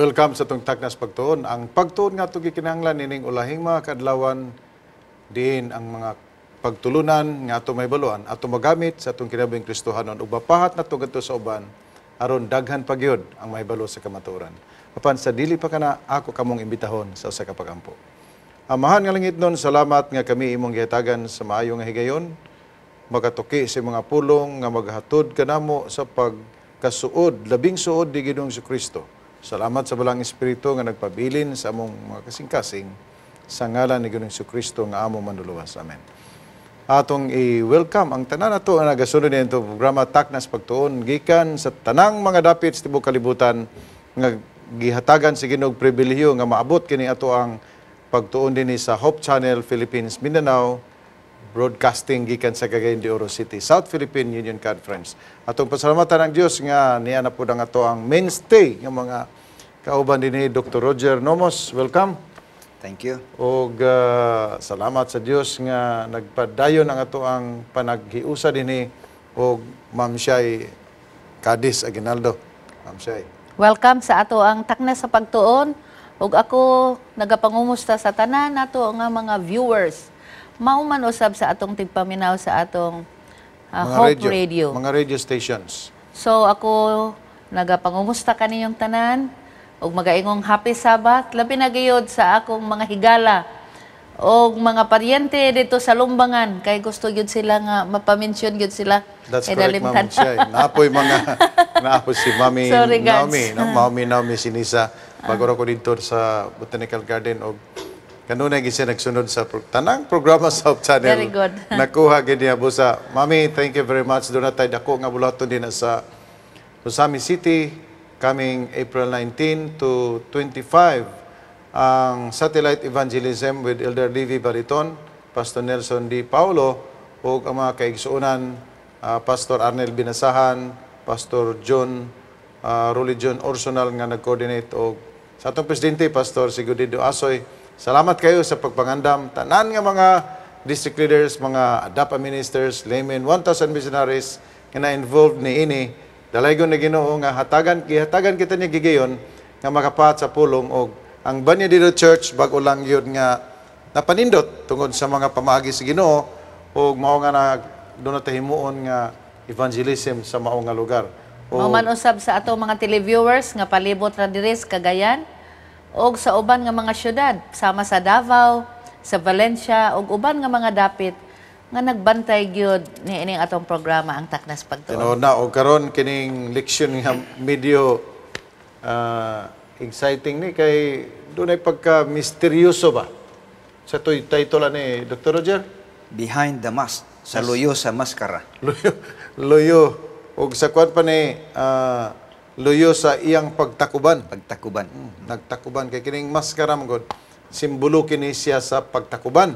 Welcome sa atong Taknas Pagtuon. Ang pagtuon nga atong gikinahanglan nining ulahing mga kadlawan diin ang mga pagtulunan nga ato mahibaluan ato magamit sa atong kinabuhing Kristohanon ug mapahat nato ngadto sa uban aron daghan pa gyud ang mahibalo sa kamatuoran. Apan sa dili pa kana, ako kamong imbitahon sa usa ka pagampo. Amahan nga langitnon, salamat nga kami imong gihatagan sa maayo nga higayon makatuki sa mga pulong nga maghatod kanamo sa pagkasuod, labing suod ni Ginoong Kristo. Salamat sa Balaang Espiritu nga nagpabilin sa among mga kasing-kasing sa ngalan ni Ginoong Kristo nga among manluluwas. Amen. Atong i-welcome ang tanan nato nga nagasunod nito programa Taknas Pagtuon gikan sa tanang mga dapit sa tibuok kalibutan nga gihatagan sa Ginoo pribilehiyo nga maabot kini ato ang pagtuon dinhi sa Hope Channel Philippines Mindanao, broadcasting gikan sa Cagayan de Oro City, South Philippine Union Conference. Atong pasalamatan ang Dios nga niya na pud ang ato ang mainstay nga mga kauban dinhi, Dr. Roger Nomos. Welcome. Thank you. Og salamat sa Dios nga nagpadayon ang ato ang panaghiusa dinhi og Ma'am Shai Cadiz Aguinaldo. Ma'am Shai. Welcome sa ato ang Takna sa Pagtuon ug ako nagapangumusta sa tanan nato nga mga viewers. Mao man usab sa atong tigpaminaw sa atong Mga Hope radio, Radio. Mga radio stations. So ako nagapangumusta kaninyong tanan ug magaingong happy Sabbath, labi na gayud sa akong mga higala og mga paryente dito sa Lumbangan kay gusto gyud sila nga mapamention gyud sila. That's Kay correct, Ma'am dalimtan. Shai. Napoy mga naapoy si Mami Sorry, guys. Naomi, no? Mami Naomi Sinisa. Bago ra ko dito sa Botanical Garden og kanunay gid siya nagsunod sa tanang programa sa Hope Channel. Very good. Nakuha gid niya busa. Mami, thank you very much. Doon na tayo dako nga bulaton din na sa Ozamiz City coming April 19 to 25 ang Satellite Evangelism with Elder Levi Bariton, Pastor Nelson D. Paulo ug ang mga kaigsuonan, Pastor Arnel Binasahan, Pastor John Religion Orsonal nga nag-coordinate og sa atong presidente, Pastor Sigurido Asoy. Salamat kayo sa pagpangandam tanan nga mga district leaders, mga ADAPA ministers, laymen, 1,000 missionaries nga na-involved ni ini. Dalaygon ni Ginoo nga hatagan gihatagan kita niya gigayon nga makapahat sa pulong og ang Banyo Dito Church bag-o lang yun nga napanindot tungod sa mga pamaagi sa Ginoo ug mao nga na doon na himuon nga evangelism sa mao nga lugar. Mao man usab sa ato mga televiewers nga palibot ra diri sa Cagayan ug sa uban nga mga syudad sama sa Davao, sa Valencia ug uban nga mga dapit nga nagbantay gyud niining atong programa, ang Taknas Pagtuon. Tinuod na, og karon kining leksyon nga medyo exciting ni kay dunay pagka misteryoso ba? Sa to'y title ani, Dr. Roger? Behind the Mask, sa luyo sa maskara. Luyo, luyo og sa kwan pa ni luyo sa iyang pagtakuban. Pagtakuban. Nagtakuban kay kining maskara man gud simbolo kini siya sa pagtakuban.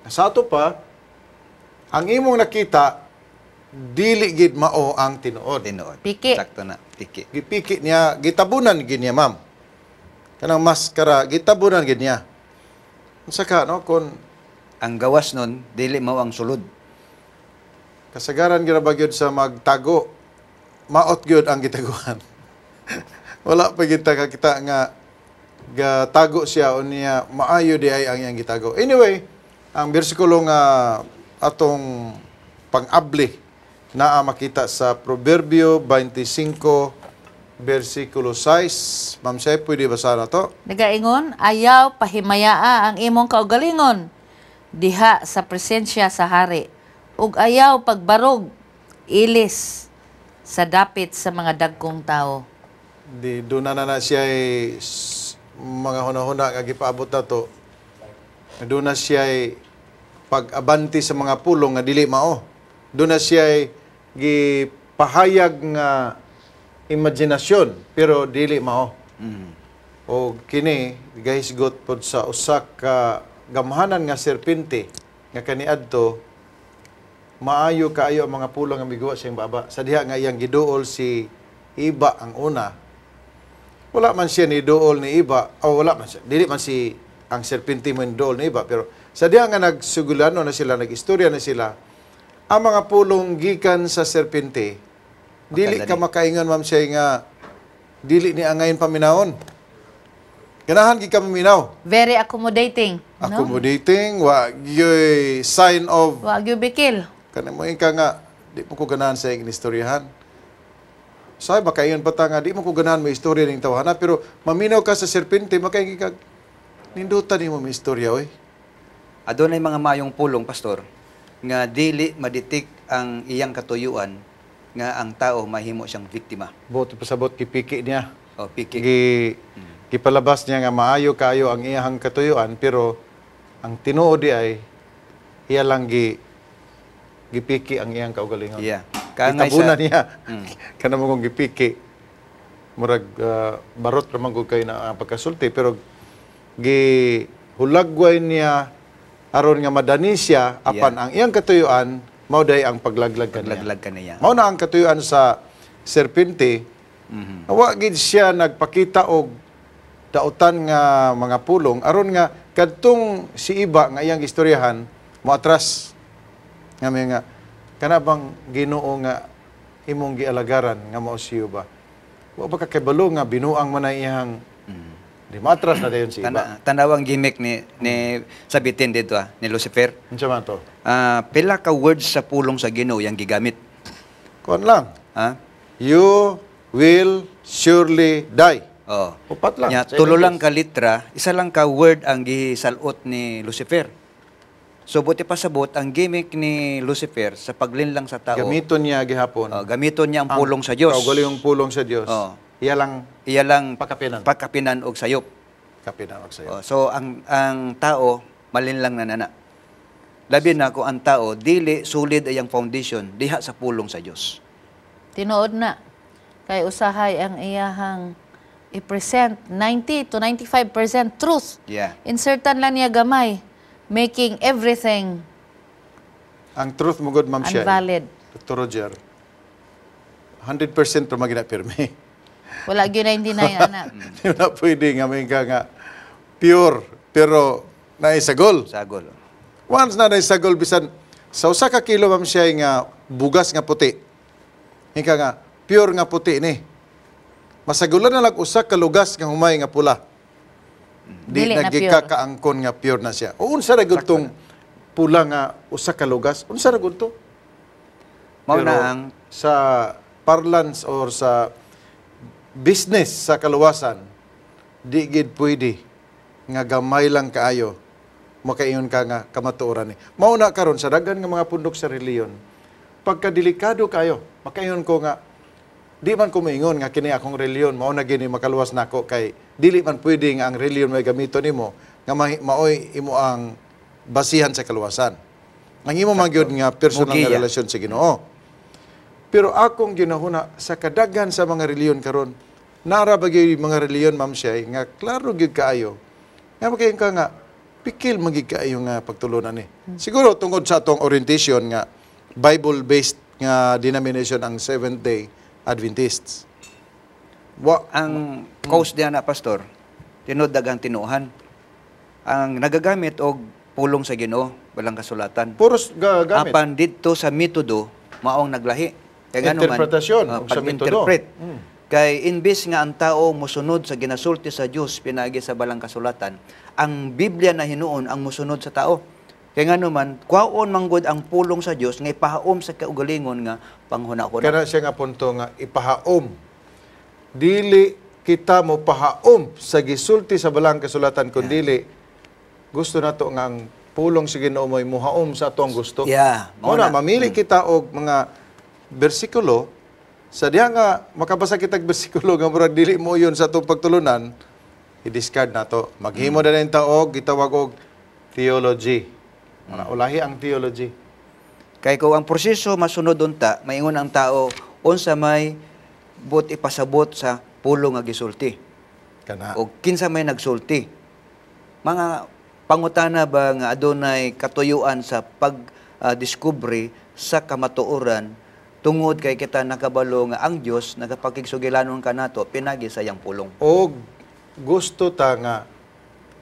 Sa ato pa, ang imong nakita dili gid mao ang tinuod. Tinuod. Piki. Sakto na, piki. Gipiki niya, gitabunan gid niya, ma'am. Kanang maskara, gitabunan gid niya. Unsa ka no kon Ang gawas nun, dili mao ang sulod. Kasagaran gyud ba gyud sa magtago, maot gyud ang gitaguan. Wala pa gyud ta kakita nga gatago siya o niya maayo di ay ang iyang gitago. Anyway, ang bersikulo nga atong pang-abli naa makita sa Proverbio 25 versikulo 6. Ma'am Shay, pwede basa na to? Nagaingon, "Ayaw pahimayaa ang imong kaugalingon diha sa presensya sa hari ug ayaw pagbarog ilis sa dapit sa mga dagkong tao." Di doon na na siya ay mga hunahuna nga gipaabot na to. Doon na siya ay pag-abanti sa mga pulong nga dili mao. Doon na siya ay gipahayag nga imaginasyon pero dili mao. O kini gahisgot pod sa usa ka gamhanan nga serpente nga kaniadto maayo kaayo ang mga pulong nga miguwa sa iyang baba. Sa diha nga iyang giduol si Iba ang una. Wala man siya ni duol ni Iba, o wala man siya, dili man si ang serpente mo ni duol ni Iba, pero sa diha nga nagsugulano na sila, nagistorya na sila, ang mga pulong gikan sa serpente, dili ka Makadali. Makaingon, ma'am, siya nga Dili ni angayon paminawon. Ganahan gid ka maminaw. Very accommodating. No? Accommodating, wa gyoy sign of Wa gyud bikil. Kanang mo ka nga di mo ko ganahan sa iyong istoryahan. Say baka iyon pa ta nga di mo ko ganahan may istorya ning tawhana, pero maminaw ka sa serpente, makaingi ka, nindutan nimo may istorya oy. Adunay mga mayong pulong, pastor, nga dili ma-detect ang iyang katuyuan nga ang tao mahimo siyang biktima. Buot pasabot, gipiki niya. O piki. Gipalabas niya nga maayo kaayo ang iyang katuyuan, pero ang tinuod di ay iya lang gipiki ang iyang kaugalingon. Kaangay Gitabunan sa niya. Kana mo kung gipiki. Murag barot ra man gud kay na ang pagkasulti, pero gihulagway niya aron nga madani siya, apan ang iyang katuyuan mao day ang paglaglag kaniya. Paglaglag kaniya. Mao na ang katuyuan sa serpente. Wa gid siya nagpakita og dautan nga mga pulong aron nga kadtong si Iba nga iyang istoryahan moatras nga may nga kana bang Ginoo nga imong gialagaran nga mao siyo ba, wa ba ka kabalo nga binuang man ang iyang di moatras na dayon si Iba? Tanawang gimmick ni Sabitin dito ah, ni Lucifer. Unsa man to? Ah, pila ka words sa pulong sa Ginoo yang gigamit. Kuan lang. Ha? "You will surely die." Oh. Upat lang. Nya, Sa tulo English. lang ka litra, isa lang ka word ang gisalot ni Lucifer. So buot pasabot, ang gimmick ni Lucifer sa paglinlang sa tao, Gamiton niya gihapon oh, gamiton niya ang pulong sa Dios. Kaugalingong pulong sa Dios. Oh. Iya lang Iya lang pakapinan. Pakapinan og sayop. Kapinan og sayo. Oh, so ang tao malinlang na nana. Labi na kung ang tao dili solid ay ang foundation diha sa pulong sa Dios. Tinuod na. Kay usahay ang iyahang i-present 90 to 95% truth. Insertan lang niya gamay, making everything Ang truth mo gud, Ma'am Shai, unvalid. Dr. Roger, 100% ra magina pirmi. Wala gyud 99 ana. Di na pwede nga may ka nga pure pero naisagol. Sagol. Once na naisagol, bisan sa 1 ka kilo, Ma'am Shai, nga bugas nga puti. Hinka nga pure nga puti ni. Masagulan na lang 1 ka lugas nga humay nga pula. Di Dili na pure. nagkakaangkon nga pure na siya. O unsa ra gud tong pula nga 1 ka lugas? Unsa ra gud to? Mao Pero na ang sa parlance or sa business sa kaluwasan, di gid pwede nga gamay lang kaayo makaingon ka nga kamatuoran ni. Mao na karon sa daghan nga mga pundok sa reliyon, pagkadelikado kayo, makaingon ko nga di man ko moingon nga kini akong reliyon mao na gini makaluwas nako, kay dili man pwede nga ang reliyon may gamito nimo nga maoy imo ang basihan sa kaluwasan. Ang imo man gyud nga personal nga Mugiya. Relasyon sa Ginoo. Pero akong ginahuna sa kadaghan sa mga reliyon karon, nara ba gyud mga reliyon, Ma'am Shay, nga klaro gyud kaayo. Nga makaingon ka nga pikil man gyud kaayo nga pagtulunan ni. Siguro tungod sa atong orientation nga Bible-based nga denomination ang Seventh Day Adventists. Wa Ang cause diha na, pastor, tinuod daghang tinuohan. Ang nagagamit og pulong sa Ginoo, walang kasulatan. Puros gamit. Apan didto sa metodo maong naglahi. Kay ngano man, Interpretasyon og sa metodo. Pag-interpret. Kay imbis nga ang tao mosunod sa ginasulti sa Dios pinaagi sa balang kasulatan, ang Biblia na hinuon ang mosunod sa tao. Kay ngano man, kwaon manggod ang pulong sa Dios nga ipahaom sa kaugalingon nga panghuna-huna. Kana siya nga punto nga ipahaom. Dili kita mo pahaom sa gisulti sa balang kasulatan, kun dili gusto nato nga ang pulong sa Ginoo mo'y muhaom sa atong gusto. Yeah, mao Mao na na. Mamili kita og mga bersikulo sa diha nga makabasa kitag bersikulo nga murag dili mo yun sa atong pagtulunan, i-discard nato. Maghimo na rin ta og gitawag og theology. Mga ulahi ang theology. Kay kung ang proseso masunod unta, maingon ang tao unsa may buot ipasabot sa pulong nga gisulti. Kana. O kinsa may nagsulti. Mga pangutana ba nga adunay katuyuan sa pag-discovery sa kamatuoran tungod kay kita nakabalo nga ang Dios nagapakigsugilanon kanato pinagi sa iyang pulong. Og gusto ta nga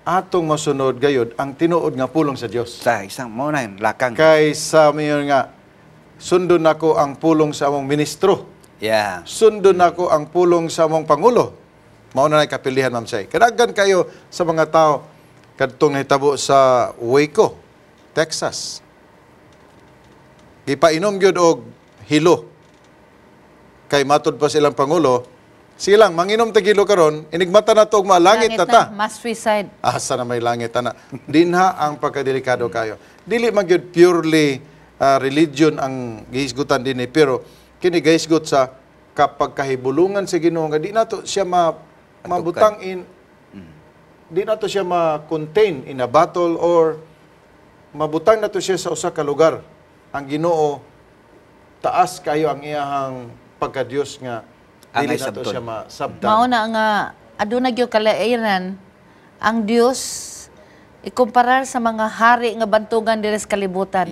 atong masunod gayod ang tinuod nga pulong sa Dios. Sa isang mo na yun, lakang. Kay sa mayon nga sundon nako ang pulong sa among ministro. Sundon nako ang pulong sa among pangulo. Mao na kapilihan, Ma'am Say. Kadaghan kayo sa mga tao kadtong nahitabo sa Waco, Texas. Gipainom gyud og hilo. Kay matud pa silang pangulo, silang manginom tag hilo karon, inigmata na to og malangit na ta. Mass suicide. Asa na may langit ana. Dinha ang pagkadelikado kayo. Dili man gyud purely religion ang gihisgutan dinhi, pero kini gihisgot sa kapag kahibulungan sa Ginoo nga di nato siya ma mabutang in, di nato siya ma-contain in a battle or mabutang nato siya sa usa ka lugar. Ang Ginoo, taas kayo ang iyahang pagka-Dios nga dili Angay nato sabton. Siya masabtan. Mao na nga aduna gyud kalainan ang Dios ikumparar sa mga hari nga bantugan diri sa kalibutan.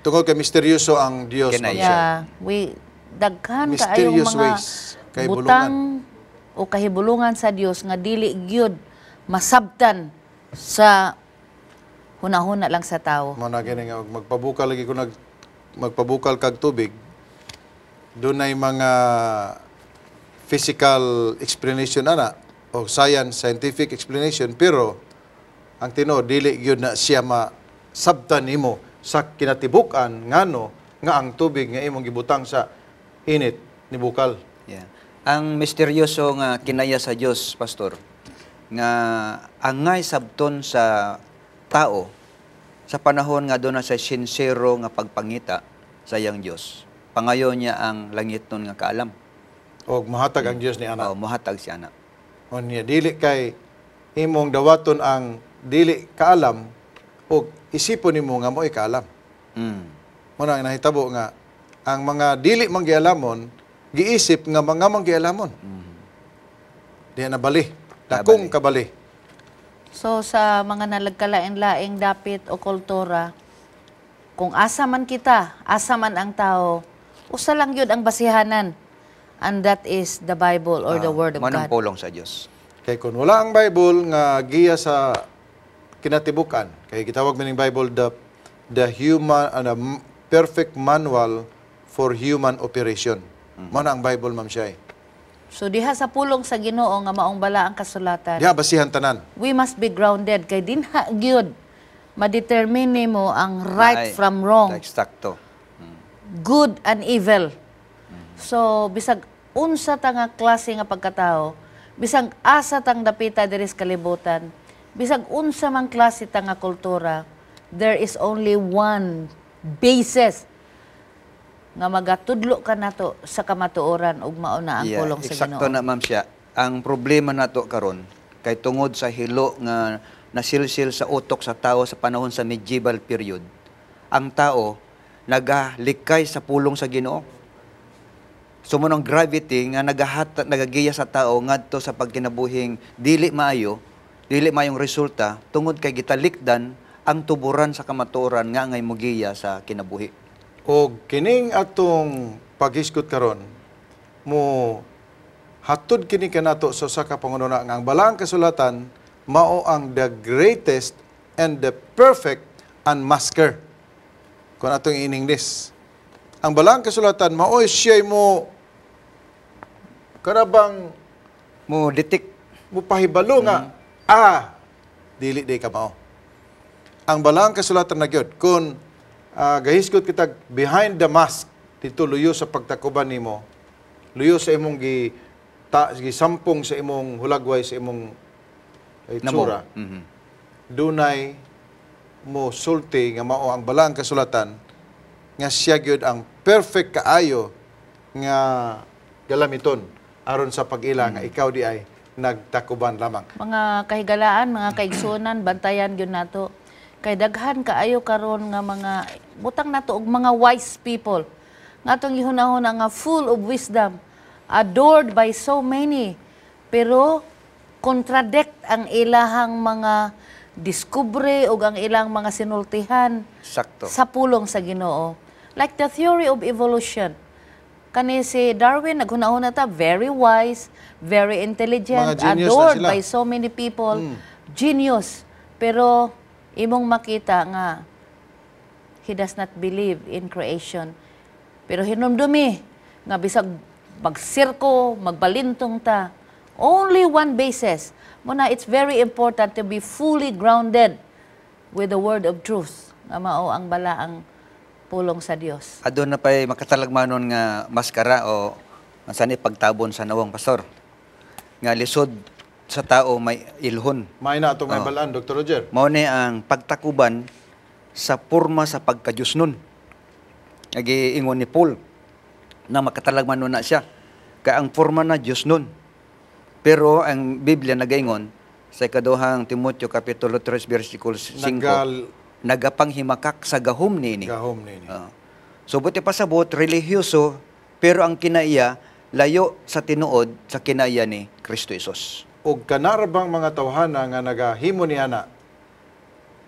Tungod kay misteryoso ang Dios, Kinay. Ma'am Shay. Yeah, we daghan kaayong Mysterious mga ways, kahibulungan. butang o kahibulungan sa Dios nga dili gyud masabtan sa hunahuna lang sa tao. Mao na gini nga og magpabukal lagi ko magpabukal kag tubig, dunay mga physical explanation ana o science, scientific explanation, pero ang tinuod, dili gyud na siya masabtan nimo sa kinatibuk-an ngano nga ang tubig nga imong gibutang sa init nibukal. Yeah. Ang misteryoso nga kinaya sa Dios, Pastor, nga angay sabton sa tao sa panahon nga doon na sa sinsero nga pagpangita sa iyang Dios. Pangayo niya ang langitnon nga kaalam. Og mohatag ang Dios ni ana. O, mohatag siya ana. Unya dili kay imong dawaton ang dili kaalam og isipon nimo nga mo'y kaalam. Mao na ang nahitabo nga ang mga dili manggialamon giisip nga mga manggialamon. Diha na bali. Dakong kabali. So sa mga nalagkalain-laing dapit o kultura, kung asa man kita, asa man ang tao, usa lang yun ang basihanan. And that is the Bible or the Word of Mao nang God. Pulong sa Dios. Kay kung wala ang Bible nga giya sa kinatibukan, kay gitawag man ning Bible the human ano, perfect manual for human operation. Mao na ang Bible, Ma'am Shay. So diha sa pulong sa Ginoo nga maong balaang kasulatan, Diha basihan tanan. We must be grounded kay dinha gyud ma-determine nimo ang right Ay, from wrong, Eksakto. Good and evil. So bisag unsa ta nga klase nga pagkatao, bisag asa tang dapita diri sa kalibutan, bisag unsa mang klase ta nga kultura, there is only one basis nga magatudlo ka nato sa kamatuoran ug mao na ang pulong sa Eksakto Ginoo. Na, Ma'am, siya. Ang problema nato karon kay tungod sa hilo nga nasilsil sa utok sa tao sa panahon sa medieval period, ang tao nagalikay sa pulong sa Ginoo. So mao nang gravity nga nagahat nagagiya sa tao ngadto sa pagkinabuhing dili maayo, dili maayong resulta tungod kay gitalikdan ang tuburan sa kamatuoran nga ngay mogiya sa kinabuhi. Og kining atong paghisgot karon mo hatod kini kanato sa usa ka pangununa nga ang balaang kasulatan mao ang the greatest and the perfect unmasker. Kung atong in English. Ang balaang kasulatan mao siya mo karabang Mo detect. Mo pahibalo nga dili day ka mao. Ang balaang kasulatan na gyud kung gahisgot kita behind the mask dito, luyo sa pagtakuban nimo, luyo sa imong gisampong sa imong hulagway, sa imong itsura, dunay mo sulti nga mao ang balaang kasulatan nga siya gyud ang perfect kaayo nga galamiton aron sa pag-ila nga ikaw di ay nagtakuban lamang. Mga kahigalaan, mga kaigsunan, bantayan gyud nato. Kay daghan kaayo karon nga mga butang nato og mga wise people. Nga atong gihunahuna nga full of wisdom, adored by so many. Pero contradict ang ilahang mga discovery ug ang ilang mga sinultihan sa pulong sa Ginoo. Like the theory of evolution. Kani si Darwin, naghunahuna ta, very wise, very intelligent, Mga genius na adored sila. By so many people, genius. Pero imong makita nga he does not believe in creation. Pero hinumdumi nga bisag Magsirko, magbalintong ta. Only one basis. Muna, it's very important to be fully grounded with the word of truth. Nga mao ang balaang pulong sa Dios. Aduna pa'y makatalagmanon nga maskara o unsa ni pagtabon sa nawong, Pastor. Nga lisod sa tao may ilhon. May na atong mahibalaan, Dr. Roger. Mao ni ang pagtakuban sa porma sa pagkadiyosnon. Nagiingon ni Paul na makatalagmanon na siya. Kay ang forma na Diyos nun. Pero ang Biblia nagaingon sa ikaduhang Timoteo kapitulo 3 versikulo 5, nagapanghimakak sa gahom niini. Gahom nini. So buot ipasabot religyoso, pero ang kinaiya layo sa tinuod sa kinaiya ni Kristo Jesus. Og kanara bang mga tawhana nga nagahimo ni ana,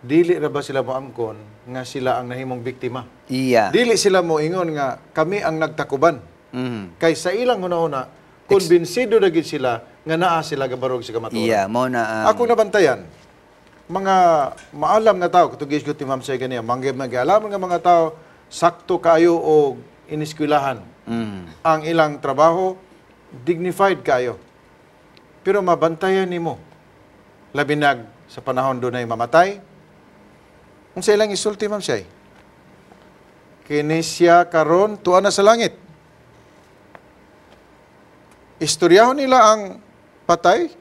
dili ra ba sila moangkon nga sila ang nahimong biktima? Dili sila moingon nga kami ang nagtakuban. Kay sa ilang hunahuna, kumbinsido na gid sila nga naa sila gabarog sa kamatuoran. Iya, mao na ang Ako nabantayan, mga maalam nga tao, katong gisgot ni Ma'am Say ganiya, mga mag-alam nga mga tao, sakto kayo og iniskwelahan. Ang ilang trabaho, dignified kayo. Pero mabantayan nimo, labi nag sa panahon dunay mamatay, kung sa ilang isulti, Ma'am Say, kini siya karon tuwa na sa langit. Istoryahon nila ang patay.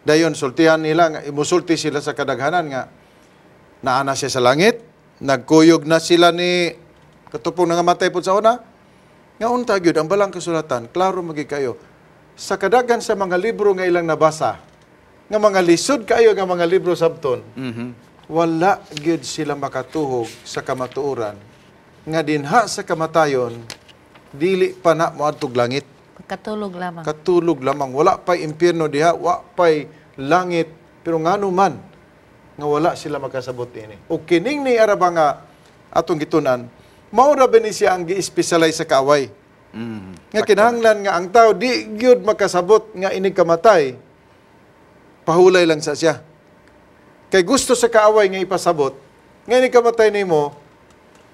Dayon sultihan nila nga imusulti sila sa kadaghanan nga naa na siya sa langit, nagkuyog na sila ni katupong nangamatay pud sa una. Nga unta gyud ang balang kasulatan, klaro magi kayo. Sa kadaghan sa mga libro nga ilang nabasa, nga mga lisod kayo nga mga libro sabton, wala gyud sila makatuhog sa kamatuoran nga dinha sa kamatayon dili pa na moadtog langit. Katulog lamang. Katulog lamang, wala pa'y impyerno diha, wa pa'y langit, pero ngano man nga wala sila makasabot ini. O kining ni araba nga atong gitunan, mao ra ba ni siya ang gi-specialize sa kaaway? Nga kinahanglan nga ang tao di gyud makasabot nga inig kamatay, pahulay lang sa siya. Kay gusto sa kaaway nga ipasabot nga inig kamatay nimo,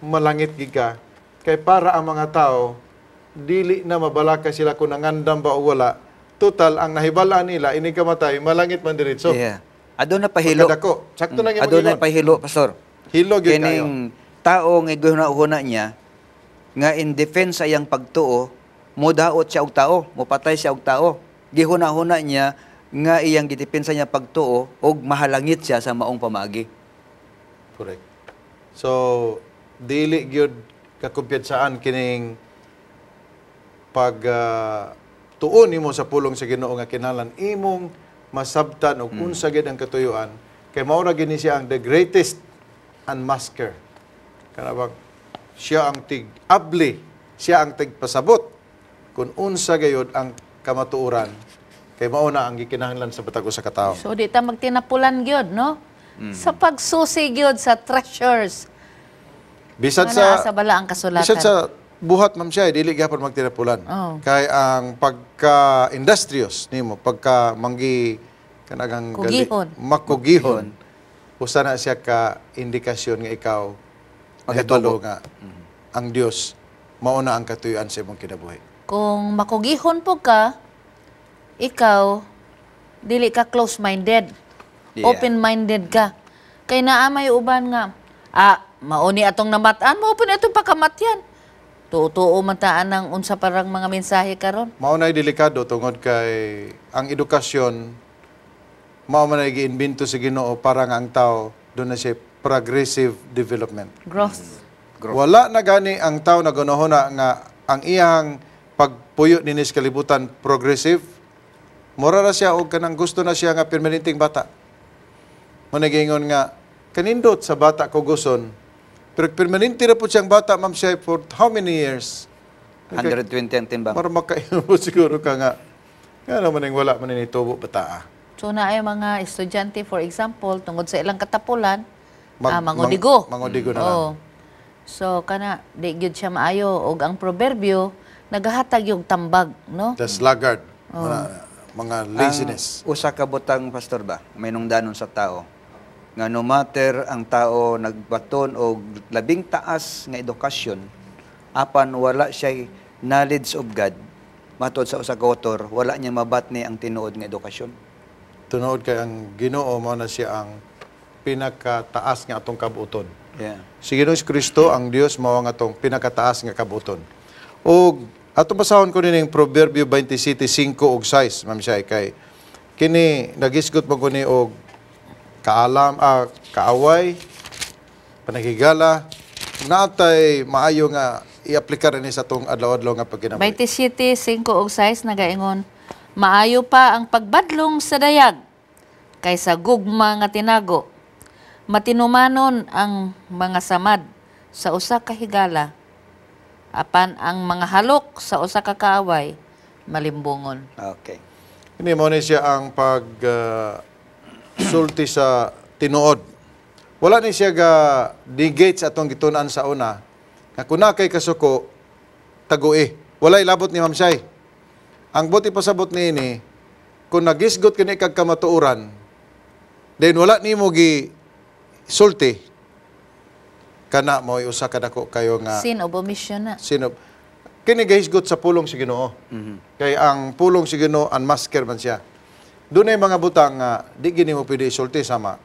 malangit gid ka. Kay para ang mga tao dili na mabalaka sila kung nangandam ba o wala. Total, ang nahibalaan nila, inig kamatay, malangit man diretso. Aduna pahilo. Pagkadako. Sakto lang yung Aduna mag-ingon. pahilo, Pastor. Hilo gyud kayo. Kining tao nga gihuna-huna niya nga in defense sa iyang pagtuo, modaot siya og tao, mopatay siya og tao. Gihuna-huna niya nga iyang gidepensa niya pagtuo og mahalangit siya sa maong pamaagi. Correct. So, dili gyud kakumpiyansaan kining pag tuon nimo sa pulong sa Ginoo nga kinahanglan imong masabtan og unsa gyud ang katuyuan, kay mao ra gini siya ang the greatest unmasker. Kana bang siya ang tig-abli, siya ang tigpasabot kung unsa gayud ang kamatuoran, kay mao na ang gikinahanglan sa batag usa ka tawo. So di ta magtinapulan gyud, no? Sa pagsusi gyud sa treasures Bisan nga sa naa sa balaang kasulatan. Bisan sa buhat, Ma'am siya, dili gyapon magtinapulan. Kay ang pagka-industrious nimo, pagka manggi kanagang Kugihon. Makugihon. Usa na siya ka indikasyon nga ikaw Magatubo. nahibalo nga ang Dios mao na ang katuyuan sa imong kinabuhi. Kung makugihon po ka, ikaw dili ka close-minded. Open-minded ka. Kay naa may uban nga, mauni atong namatan, mao po ni atong pakamatyan. Tuo-tuo man taan ng unsa parang mga mensahe karon. Mao na'y delikado tungod kay ang edukasyon mao man ay giimbento sa Ginoo para nga ang tao duna siya progressive development. Growth. Growth. Wala na gani ang tao na gunahuna nga ang iyang pagpuyo dinhi sa kalibutan progressive. Mura ra siya og kanang gusto na siya nga permanenteng bata. Mo nagingon nga kanindot sa bata ko guson. Pero permanente ra pud siyang bata, Ma'am siya, for how many years? 120 ang timbang. Para makaingon mo siguro ka nga nga naman ang wala man ni tubo bataa. So na ay mga estudyante, for example, tungod sa ilang katapulan, mangudigo. Mangudigo na lang. Oo. So kana di gyud siya maayo og ang proverbio nagahatag yung tambag, no? The sluggard, mga laziness. Ang usa ka butang, Pastor, ba, may nungdanon sa tao nga no matter ang tao nagbaton og labing taas nga edukasyon apan wala siya knowledge of God. Matod sa usa ka author, wala niya mabatni ang tinuod nga edukasyon. Tinuod kay ang Ginoo mao na siya ang pinakataas nga atong kabuton. Si Ginoong Kristo ang Dios mao ang atong pinakataas nga kabuton. Og atong basahon ko nining Proverbio 27:5 ug 6, Ma'am Shai, kay kini nagisgot mo ko ni og kaalam, kaaway, panaghigala, naatay maayo nga i-aplikar ini sa atong adlaw-adlaw nga pagkinabuhi. 27, 5 ug 6 nagaingon, "Maayo pa ang pagbadlong sa dayag kaysa gugma nga tinago. Matinumanon ang mga samad sa usa ka higala, apan ang mga halok sa usa ka kaaway malimbongon." Okay. Ini mo ni siya ang pag sulti sa tinuod. Wala ni siya ga negate sa atong gitun-an sa una. Nga kung naa kay kasuko, tagui. Walay labot ni Ma'am Shai. Ang buot ipasabot niini, kung nagisgot kini kag kamatuoran, then wala nimo gi sulti, kana mo usa ka dako kayo nga Sin of omission na. Sino kini gahisgot sa pulong sa Ginoo. Kay ang pulong sa Ginoo unmasker man siya. Dunay mga butang nga di gini mo pwede isulti, sama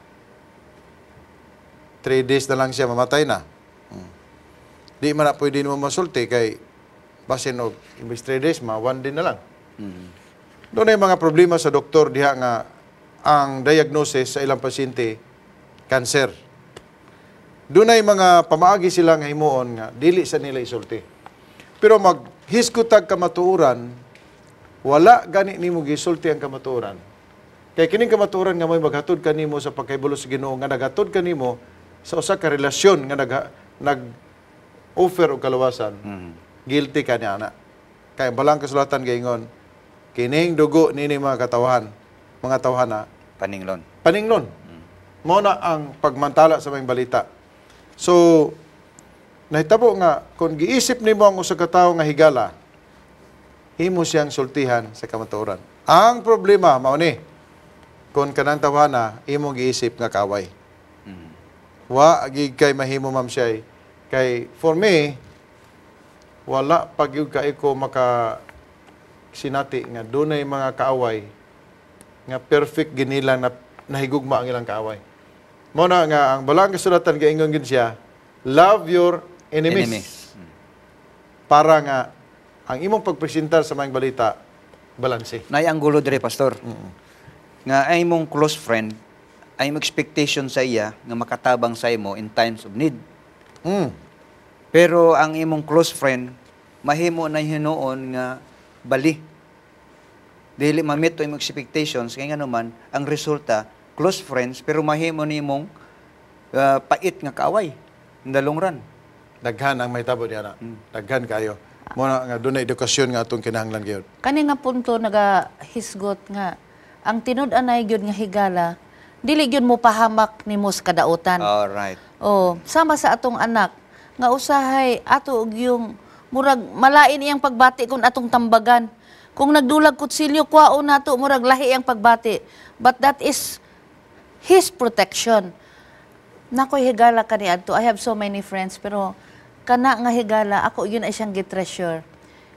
3 days na lang siya, mamatay na. Di man na pwede mo masulti kay basin og imbes 3 days, ma 1 day na lang. Dunay mga problema sa doktor diha nga ang diagnosis sa ilang pasyente cancer. Dunay mga pamaagi sila nga himuon nga dili sa nila isulti. Pero maghisgutag kamatuoran, wala gani nimo gisulti ang kamatuoran. Kay kining kamatuoran nga mo'y maghatod kanimo sa pagkahibalo sa Ginoo nga naghatod kanimo sa usa ka relasyon nga nag offer og kaluwasan. Guilty ka niya ana. Kay balang kasulatan gaingon, kining dugo nini mga katawahan, mga tawhana, Paninglon. Paninglon. Mao na ang pagmantala sa maayong balita. So, nahitabo nga, kung giisip nimo ang usa ka tawo nga higala, himo siyang sultihan sa kamatuoran. Ang problema, mao ni, kung kanang tawhana, imong giisip nga kaaway. Wa gid kay mahimo, Ma'am Shai. Kay for me, wala pa gyud kay ko maka sinati nga dunay mga kaaway nga perfect ginila na nahigugma ang ilang kaaway. Mao na nga ang balang kasulatan gaingon gid siya, "Love your enemies." Enemies. Para nga ang imong pagpresentar sa maayong balita balanse. Nay ang gulo dire, Pastor. Nga ay mong close friend, ay mong expectation sa iya nga makatabang sa imo in times of need. Pero ang imong close friend mahimo na hinuon nga bali. Dili ma-meet to imong expectations, kay nga naman ang resulta, close friends pero mahimo nimong pait nga kaaway in the long run. Daghan ang mahitabo diha na. Daghan kayo. Mao na nga dunay edukasyon nga atong kinahanglan gyud. Kani nga punto nagahisgot nga ang tinud-anay gyud nga higala dili gyud mo pahamak nimo sa kadautan. Oh, sama sa atong anak nga usahay ato og yung murag malain iyang pagbati kung atong tambagan. Kung nagdulag kutsilyo, kwaon nato, murag lahi iyang pagbati. But that is his protection. Nakoy higala kani adto. I have so many friends, pero kana nga higala ako yun ay siyang gi-treasure.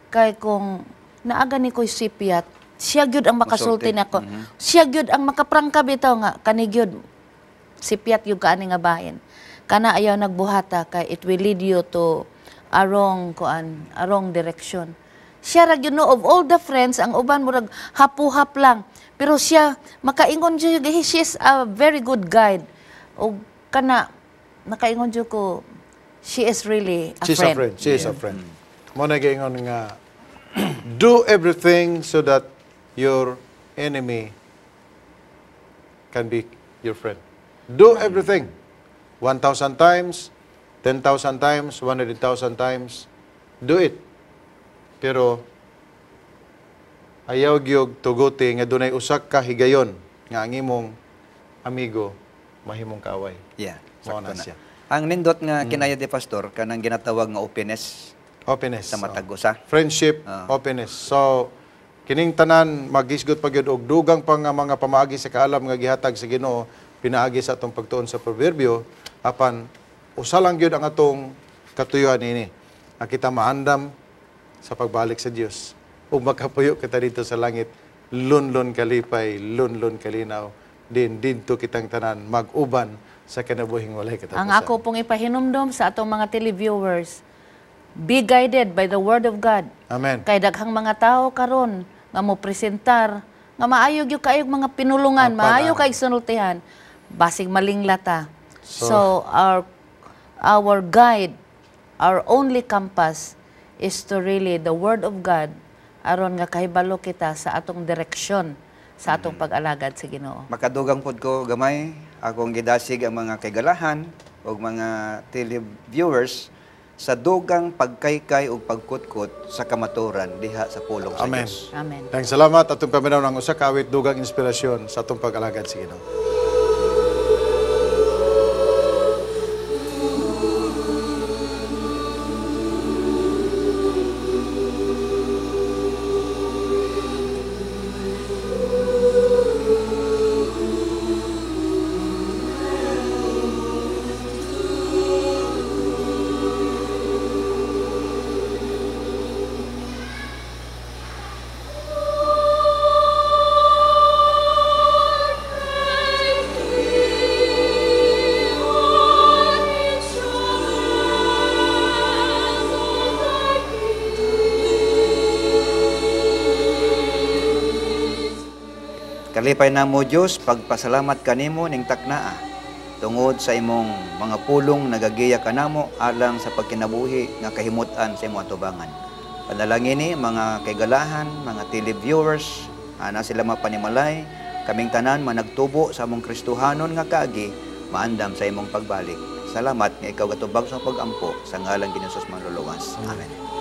Kay kung naaga ni ko'y sipyat, siya gyud ang makasulti Masulti. Nako. Siya gyud ang makaprangka bitaw nga kani gyud sipyat gyud kaani nga bahin. Kana ayaw nagbuhata kay it will lead you to a wrong kuan, a wrong direction. Siya ra gyud, no, of all the friends, ang uban murag hapuhap lang. Pero siya makaingon jud, she is a very good guide. Og kana nakaingon jud ko, she is really a She's friend. A friend. She is a friend. Mo na gaingon nga do everything so that your enemy can be your friend. Do everything. 1,000 times, 10,000 times, 100,000 times. Do it. Pero ayaw gyud tuguti nga dunay usa ka higayon nga ang imong amigo mahimong kaaway. Yeah, Mao sakto na na. siya. Ang nindot nga kinaya di, Pastor, kanang ginatawag nga openness Openness. sa matag usa. Friendship, openness. So, kining tanan maghisgot pa gyud og dugang pa nga mga pamaagi sa kaalam nga gihatag sa Ginoo pinaagi sa atong pagtuon sa Proverbio, apan usa lang gyud ang atong katuyuan nini, nga kita maandam sa pagbalik sa Dios. ug makapuyo kita dito sa langit, lunlun kalipay, lunlun kalinaw, din didto kitang tanan mag-uban sa kinabuhing walay katapusan. Ang ako pong ipahinumdom sa atong mga televiewers, be guided by the Word of God. Amen. Kay daghang mga tao karon nga mo presentar nga maayo gyud kaayog mga pinulungan, maayo kay sunultihan, basig malinglata. So our guide, our only compass is to really the Word of God aron nga kahibalo kita sa atong direksyon sa atong pag-alagad sa Ginoo. Makadugang pod ko gamay akong gidasig ang mga kaigalahan ug mga televiewers sa dugang pagkaykay ug pagkutkot sa kamaturan diha sa pulong sa Amen. Dios. Amen. Dahil salamat atong paminaw ng usa ka awit dugang inspirasyon sa atong pag-alagad sa Ginoo. Kalipay namo Dios, pagpasalamat kanimo ning taknaa tungod sa imong mga pulong nagagiya kanamo alang sa pagkinabuhi nga kahimut-an sa imong atubangan. Panalangini mga kaigalahan, mga televiewers, ana sila mapanimalay, kaming tanan managtubo sa among Kristohanon nga kaagi, maandam sa imong pagbalik. Salamat nga ikaw gatubag sa pag-ampo sa ngalan ni Jesus Manluluwas. Amen.